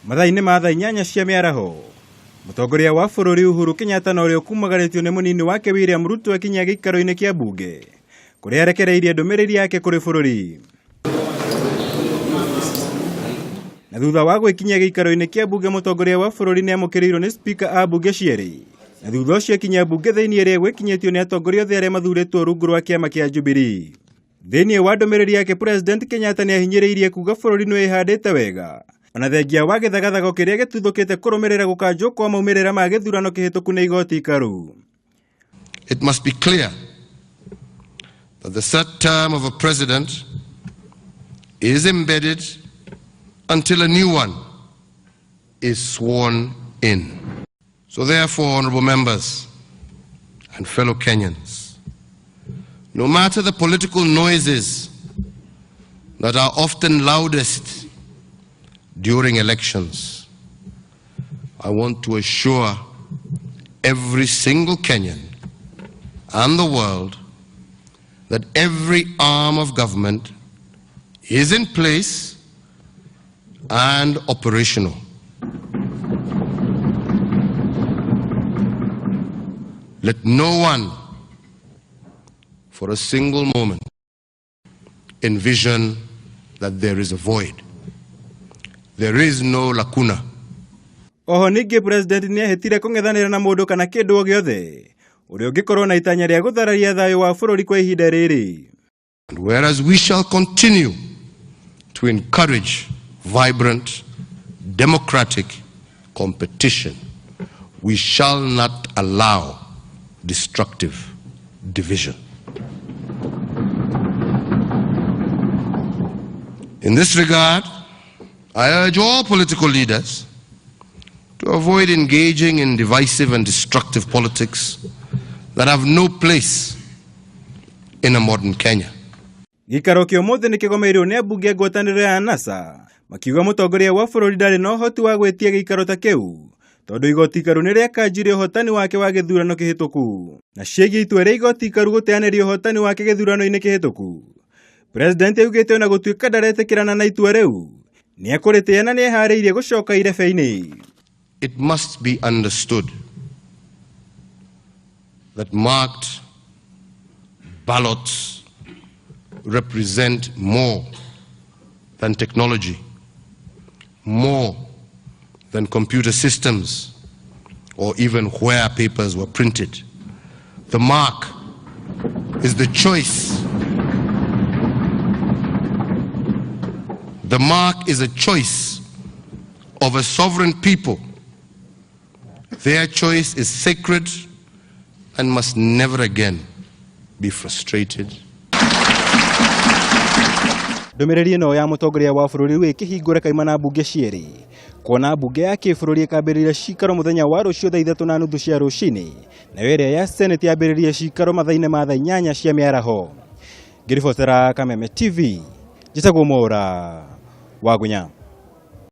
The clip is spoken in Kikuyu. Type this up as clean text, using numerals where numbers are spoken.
Mathaa-inĩ ma thaa 8 cia mĩaraho, mũtongoria wa bũrũri Uhuru Kenyatta na ũrĩa ũkumagarĩtio nĩ mũnini wake William Ruto akinyia gĩikaro-inĩ kĩa mbunge kũrĩa arekereirie ndũmĩrĩri yake kũrĩ bũrũri. Na thutha wa gwĩkinyia gĩikaro-inĩ kĩa mbunge mũtongoria wa bũrũri nĩ amũkĩrĩirwo nĩ spika a mbunge cierĩ na thutha ũcio akinyia mbunge thĩinĩ ĩrĩa gwĩkinyĩtio nĩ atongoria othe arĩa mathurĩtwo rungu rwa kĩama kĩa Jubilee. Thĩinĩ wa ndũmĩrĩri yake President Kenyatta nĩ ahinyĩrĩirie kuga bũrũri nĩ wĩhandĩte wega ona thengia wa gĩthagathago kĩrĩa gĩtuthũkĩte kũrũmĩrĩra gũkanjwo kwa maumĩrĩra ma gĩthurano kĩhĩtũku nĩ igoti ikaru. It must be clear that the third term of a president is embedded until a new one is sworn in. So therefore, honorable members and fellow Kenyans, no matter the political noises that are often loudest during elections, I want to assure every single Kenyan and the world that every arm of government is in place and operational. Let no one, for a single moment, envision that there is a void. There is no lacuna. Oho ningĩ president nĩ ehĩtire kũng'ethanĩra na mũndũ kana kĩndũ o gĩothe ũrĩa ũngĩkorwo na itanya rĩa gũthararia thayũ wa bũrũri kwa ihinda rĩrĩ. And whereas we shall continue to encourage vibrant, democratic competition, we shall not allow destructive division. In this regard, I urge all political leaders to avoid engaging in divisive and destructive politics that have no place in a modern Kenya. Gĩikaro kĩa ũmũthĩ nĩ kĩgomeirwo nĩ ambunge a ngwatanĩro ya NASA makiuga mũtongoria wa bũrũri ndarĩ na ũhoti wa gwĩtia gĩikaro ta kĩu tondũ igoti ikaru nĩ rĩakanjire ũhotani wake wa gĩthurano kĩhĩtũku. Na ciĩgiĩ itua rĩa igoti ikaru gũteanĩria ũhotani wake gĩthurano-inĩ kĩhĩtũku, President augĩte ona gũtuĩka ndaretĩkĩrana na itua rĩu nĩ ekũrĩtĩĩa na nĩ eharĩirie gũcoka irebe-inĩ. It must be understood that marked ballots represent more than technology, more than computer systems, or even where papers were printed. The mark is the choice. The mark is a choice of a sovereign people. Their choice is sacred and must never again be frustrated. Ndũmĩrĩri ĩno ya mũtongoria wa bũrũri rĩu ĩkĩhingũra kaimana mbunge cierĩ kuona mbunge ya kĩbũrũri ĩkambĩrĩria cikaro mũthenya wa rũciũ thaa 3:30 cia rũcinĩ, nayo ĩrĩa ya Senate yambĩrĩrie cikaro mathaa-inĩ ma thaa 8 cia mĩaraho. Ngĩribotera Kameme TV, njĩtagwo Mwaũra wa Gunya.